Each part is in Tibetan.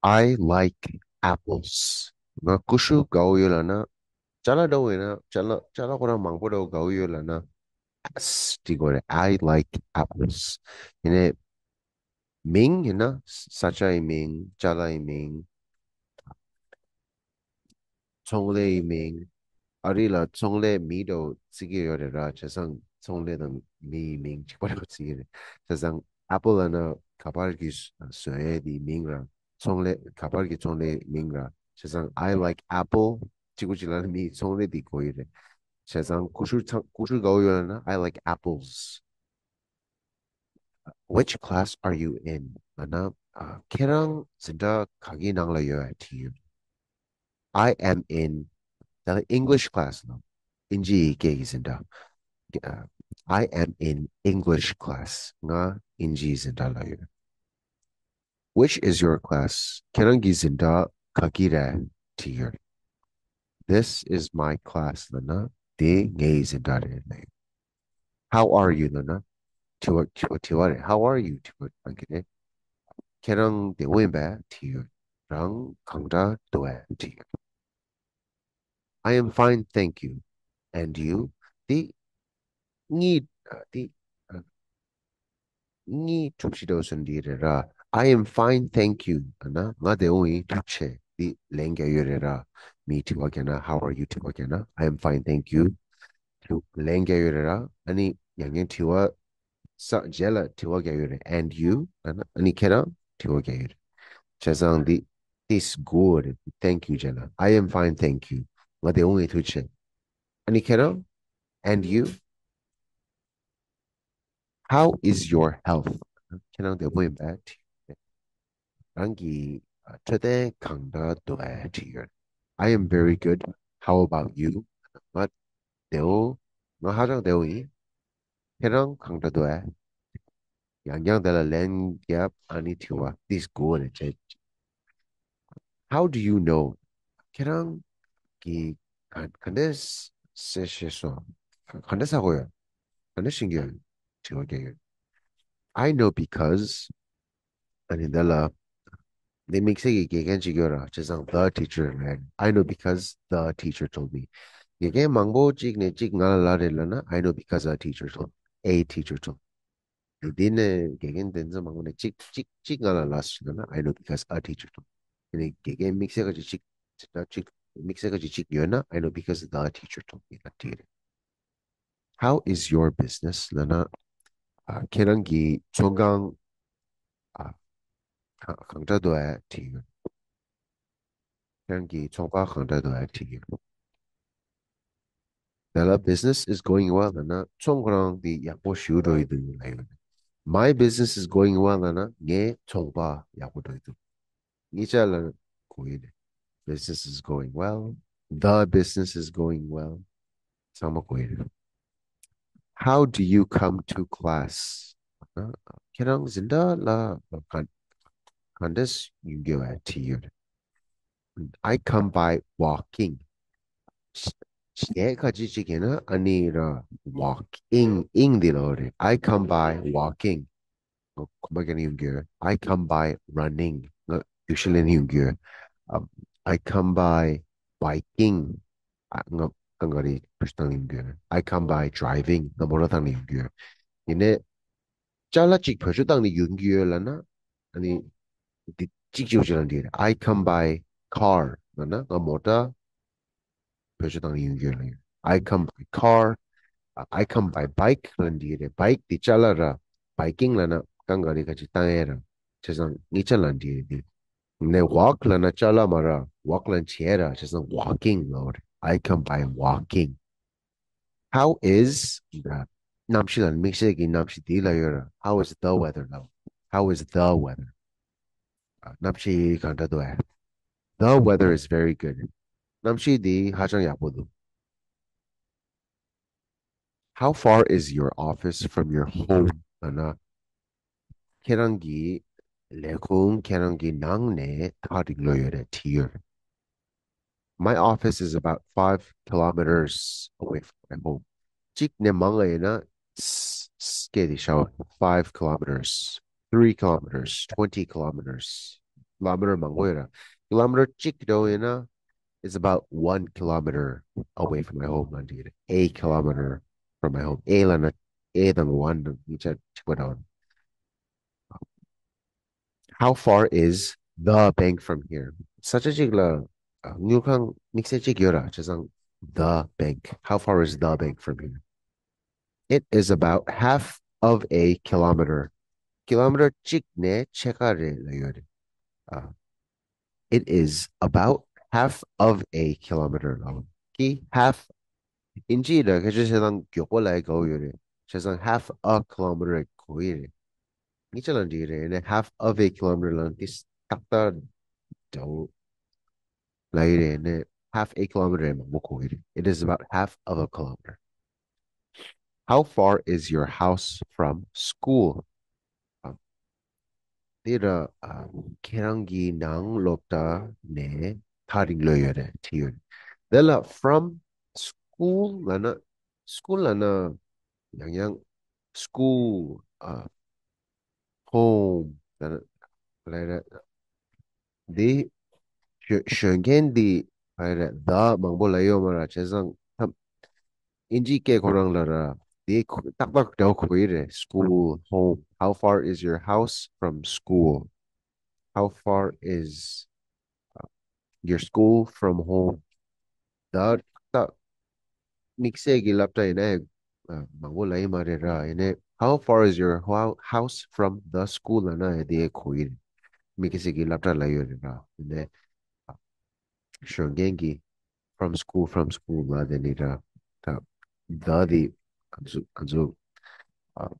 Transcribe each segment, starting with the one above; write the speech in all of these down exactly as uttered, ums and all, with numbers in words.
I like apples. ང་ཀུ་ཤུ་དགའ་བོ་ཡོད་ལབ་ན། ཅ་ལག་འདྲ་བོ་ཡིན་ན། ཅ་ལག་ཅ་ལག་ཁོ་རང་མང་པོ་འདྲ་བོ་དགའ་བོ་ཡོད་ལབ་ན། ཨེས་འབྲི་དགོས་རེད། I like apples. ཡིན་ནའི་མིང་ཡིན་ན། ས་ཆ་ཡི་མིང་། ཅ་ལག་ཡི་མིང་། ཚོང་ལས་ཡི་མིང་། ཨ་རི་ལ་ཚོང་ལས་མི་འདྲ་བོ་བརྩི་གི་ཡོད་རེད་ར། བྱས་ཙང་ཚོང་ལས་དང་མི་ཡི་མིང་གཅིག་པ་འདྲ་བོ་བརྩི་གི་རེད། བྱས་ཙང་apple ལབ་ན་ག་པར་གྱི་བཟོ་ཡས་དེའི་མིང་ར། ཚོང་ལས་ག་པར་གྱི་ཚོང་ལས་མིང་ར། བྱས་ཙང་I like apple གཅིག་པུ་གཅིག་ལབ་ན་མི་ཡི་ཚོང་ལས་དེ་གོ་ཡི་རེད། བྱས་ཙང་ཀུ་ཤུ་ཚང་ཀུ་ཤུ་དགའ་བོ་ཡོད་ལབ་ན། I like apples. Which class are you in? ལབ་ན། ཨ། ཁྱེད་རང་འཛིན་གྲྭ་ག་གི་ནང་ལ་ཡོད་དྲིས་ཡོད། I am in the English class. ལབ། དབྱིན་ཇི་ཡི་སྐད་ཀྱི་འཛིན་གྲྭ། ཨ། I am in English class. ང་དབྱིན་ཇིའི་འཛིན་གྲྭ་ལ་ཡོད། Which is your class? ཁྱེད་རང་གི་འཛིན་གྲྭ་ག་གི་རེད་དྲིས་ཡོད། This is my class. ལབ་ན་དེ་ངའི་འཛིན་གྲྭ་རེད་ལབ་ཡོད། How are you? ལབ་ན་དྲི་བ་དྲི་བ་དྲི་བ་རེད། How are you? དྲི་བ་གནང་གི་རེད། ཁྱེད་རང་བདེ་པོ་ཡིན་པས་དྲིས་ཡོད། རང་གང་འདྲ་འདུག་གས་དྲིས་ཡོད། I am fine, thank you. And you? དེ་གཉིས། ཨ། དེ། ཨ། གཉིས་གྲུབ་གཞི་འདྲ་བོ་བཟོས་འདི་རེད་ར། I am fine, thank you. ལབ་ན་ང་བདེ་པོ་ཡིན། ཐུགས་རྗེ་ཆེ། འདི་ལན་རྒྱག་ཡོད་རེད་ར། མིས་དྲི་བ་བརྒྱབ་ན། How are you? དྲི་བ་བརྒྱབ་ན། I am fine, thank you. ལན་རྒྱག་ཡོད་རེད་ར། ཨ་ནི་ཡང་བསྐྱར་དྲི་བ་ས་རྗེས་ལ་དྲི་བ་རྒྱག་ཡོད་རེད། And you? ལབ་ན་ཨ་ནི་ཁྱེད་རང་དྲི་བ་རྒྱག་ཡོད་རེད། བྱས་ཙང་འདི། This good. Thank you རྗེས་ལ། I am fine, thank you. ང་བདེ་པོ་ཡིན། ཐུགས་རྗེ་ཆེ། ཨ་ནི་ཁྱེད་རང་། And you? How is your health? ཁྱེད་རང་བདེ་པོ་ཡིན་པས། རང་གི་འཕྲོད་བསྟེན་གང་འདྲ་འདུག་གས་དྲིས་ཡོད། I am very good. How about you? ང་བདེ་པོ། ང་ཧ་ཅང་བདེ་པོ་ཡིན། ཁྱེད་རང་གང་འདྲ་འདུག་གས། ཡང་བསྐྱར་དེ་ལ་ལན་བརྒྱབ། ཨ་ནི་དྲི་བ། This good རེད་བྱས། How do you know? ཁྱེད་རང་གིས་ག་ག་འདྲས་གསལ་བཤད་སོང་། ག་འདྲས་གོ་ཡོད། ག་འདྲས་ཤེས་ཀྱི་ཡོད། དྲི་བ་བརྒྱབ་ཡོད། I know because. ཨ་ནི་འདི་ལ་འདི་དམིགས་བསལ་གྱི་དགེ་རྒན་ཅིག་ཡོད་ར། བྱས་ཙང་the teacher རེད། I know because the teacher told me. དགེ་རྒན་མང་པོ་གཅིག་ནས་གཅིག་ང་ལ་ལབ་རེད་ལབ་ན། I know because a teacher told, a teacher told. འདི་ནས་དགེ་རྒན་དེ་ཚོ་མང་པོ་ནས་གཅིག་གཅིག་གཅིག་ང་ལ་ལབ་སོང་ན། I know because a teacher told. དེ་ནས་དགེ་རྒན་དམིགས་བསལ་ག་ཅིག་གཅིག་གཅིག་དང་གཅིག་དམིགས་བསལ་ག་ཅིག་གཅིག་ཡོད་ན། I know because the teacher told me. ད་དེ་རེད། How is your business? ལབ་ན། ཨ། ཁྱེད་རང་གི་ཚོང་ཁང་། ཨ། ག་གང་འདྲ་འདུག་གས་དྲིས་ཡོད། ཁྱེད་རང་གི་ཚོང་པ་གང་འདྲ་འདུག་གས་དྲིས་ཡོད། དེ་ལ་business is going well ལབ་ན་ཚོང་ཁོ་རང་འདི་ཡག་པོ་ཞེ་པོ་འགྲོ་ཡི་འདུག་ལབ་ཡོད། My business is going well ལབ་ན་ངའི་ཚོང་པ་ཡག་པོ་འགྲོ་ཡི་འདུག་གཉིས་ཆ་ལ་གོ་ཡི་རེད། Business is going well. The business is going well. ཚང་མ་གོ་ཡི་རེད། How do you come to class? ཨ། ཁྱེད་རང་འཛིན་གྲྭ་ལ་ག་ག་འདྲས་ཡོང་གི་ཡོད་པས་དྲིས་ཡོད། I come by walking. བྱས་ཁ་ཅིག་ཅིག་ཡིན་ན་ཨ་ནི་ར། Walking. ing འདི་ལ་རེད། I come by walking. ང་གོམ་པ་བརྒྱབ་ནས་ཡོང་གི་ཡོད། I come by running. ང་རྒྱུག་ཤར་ལེན་ནས་ཡོང་གི་ཡོད། ཨ། I come by biking. ཨ། ང་རྐང་ག་རེ་བེད་སྤྱོད་བཏང་ནས་ཡོང་གི་ཡོད། I come by driving. ང་མོ་ཊ་བཏང་ནས་ཡོང་གི་ཡོད། ཡིན་ནའི་ཅ་ལག་ཅིག་བེད་སྤྱོད་བཏང་ནས་ཡོང་གི་ཡོད་ལབ་ན། ཨ་ནི་འདི་གཅིག་གཅིག་ཅིག་ལབ་འདི་རེད། I come by car ལབ་ན་ང་མོ་ཊ་བེད་སྤྱོད་བཏང་ཡོང་རྒྱུ་ལ་ཡོད། I come by car. I come by bike ལབ་འདི་རེད། Bike འདི་ཅ་ལག་ར། Biking ལབ་ན་རྐང་ག་རེ་ག་ཅིག་བཏང་ཡས་ར། བྱས་ཙང་གཉིས་ཆ་ལབ་འདི་རེད་འདི། ནས་walk ལབ་ན་ཅ་ལག་མ་ར། Walk ལབ་ན་བྱས་ར། བྱས་ཙང་walking ལབ་རེད། I come by walking. How is the གནམ་གཤིས་ལ་དམིགས་བསལ་གྱི་གནམ་གཤིས་འདི་ལ་ཡོད་ར། How is the weather ལབ། How is the weather? ཨ། གནམ་གཤིས་གང་འདྲ་འདུག་གས། The weather is very good. གནམ་གཤིས་འདི་ཧ་ཅང་ཡག་པོ་འདུག How far is your office from your home? ལབ་ན། ཁྱེད་རང་གི་ལས་ཁུངས་ཁྱེད་རང་གི་ནང་ནས་ག་རིང་ལོ་ཡོད་རེད་དྲིས་ཡོད། My office is about five kilometers away from my home. གཅིག་ནས་མང་བ་ཡིན་ན་ས་ས་སྐད་དེ་ཤར་བ། Five kilometers, three kilometers, twenty kilometers. kilometer མང་པོ་ཡོད་ར། kilometer གཅིག་འདྲ་བོ་ཡིན་ན། It's about one kilometer away from my home ལབ་འགྲིག་རེད། A kilometer from my home. A ལབ་ན། A དང་one དང་གཉིས་ཆ་གཅིག་པ་འདྲ་བོ། How far is the bank from here? ས་ཆ་གཅིག་ལ་ཨ། དངུལ་ཁང་དམིགས་བསལ་གཅིག་ཡོད་ར། བྱས་ཙང་the bank. How far is the bank from here? It is about half of a kilometer. kilometer གཅིག་ནས་ཕྱེད་ཀ་རེ་ལ་ཡོད་རེད། ཨ། It is about half of a kilometer ལ་གི་half ཨིན་ཇི་ལ་སྐད་ཆ་བཤད་སྟངས་མགྱོགས་པོ་ལ་དགའ་བོ་ཡོད་རེད། བྱས་ཙང་half a kilometer གོ་གི་རེད། ངེད་ཅག་ལ་འགྲིག་རེད། ནས་half of a kilometer ལ་འདི་ཏག་ཏག་འདྲ་བོ་ལ་ཡི་རེད། ནས་half a kilometer མང་པོ་གོ་གི་རེད། It is about half of a kilometer. How far is your house from school? དེ་ར་ཁྱེད་རང་གི་ནང་སློབ་གྲྭ་ནས་ཐག་རིང་ལོས་ཡོད་རེད་བྲིས་ཡོད་རེད། དེ་ལ་from school ལབ་ན། school ལབ་ན་ཡང་ཡང་school ཨ། home ལབ་ན་ལབ་རེད། འདི་ཞོ་ཞོན་མཁན་འདི་ལབ་རེད། the མང་པོ་ལབ་ཡོད་མ་ར། བྱས་ཙང་ཨིན་ཇི་སྐད་ཁོ་རང་ལ་ར་འདི་ཏག་ཏག་འདྲ་བོ་གོ་ཡི་རེད། school, home. How far is your house from school? How far is your school from home? ད་ད་དམིགས་བསལ་གྱི་སློབ་གྲྭ་ཡིན་ན་མང་པོ་ལ་ཡིན་མ་རེད་ར། ཡིན་ནའི་how far is your house from the school ལབ་ན་དེ་གོ་ཡི་རེད། དམིགས་བསལ་གྱི་སློབ་གྲྭ་ལ་ཡོད་རེད་ར། ཡིན་ནའི་ཞོན་མཁན་གྱི་from school, from school ལབ་དེ་ནི་ར། ད་ད་དེ་ང་ཚོ་ང་ཚོ་ཨ།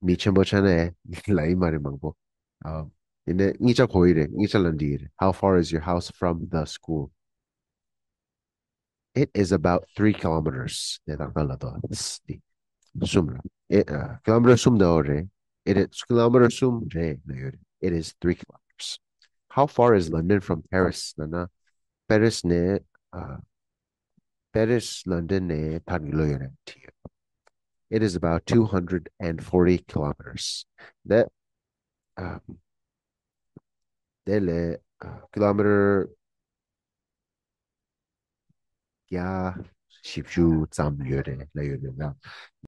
མི་ཆེན་པོ་ཆགས་ནས་ལ་ཡིན་མ་རེད་མང་པོ། ཨ། ཡིན་ནའི་གཉིས་ཆ་གོ་ཡི་རེད། གཉིས་ཆ་ལ་འགྲིག་ཡི་རེད། How far is your house from the school? It is about three kilometers. དེ་དང་ག་ལ་དོ་སི་གསུམ་ར། ཨེ་ཨ། kilometer གསུམ་དོ་རེད། It is kilometer གསུམ་རེད་ལ་ཡོད་རེད། It is three kilometers. How far is London from Paris? ན་ན་པེ་རིས་ནས་ཨ། པེ་རིས་ལོན་ཌོན་ནས་ཐག་རིང་ལོས་ཡོད་རེད་བྲིས་ཡོད། It is about two hundred and forty kilometers. དེ་ཨ། དེ་ལས་ཨ། kilometer བརྒྱ་བཞི་བཅུ་ཙམ་ཡོད་རེད་ལ་ཡོད་རེད་ལ།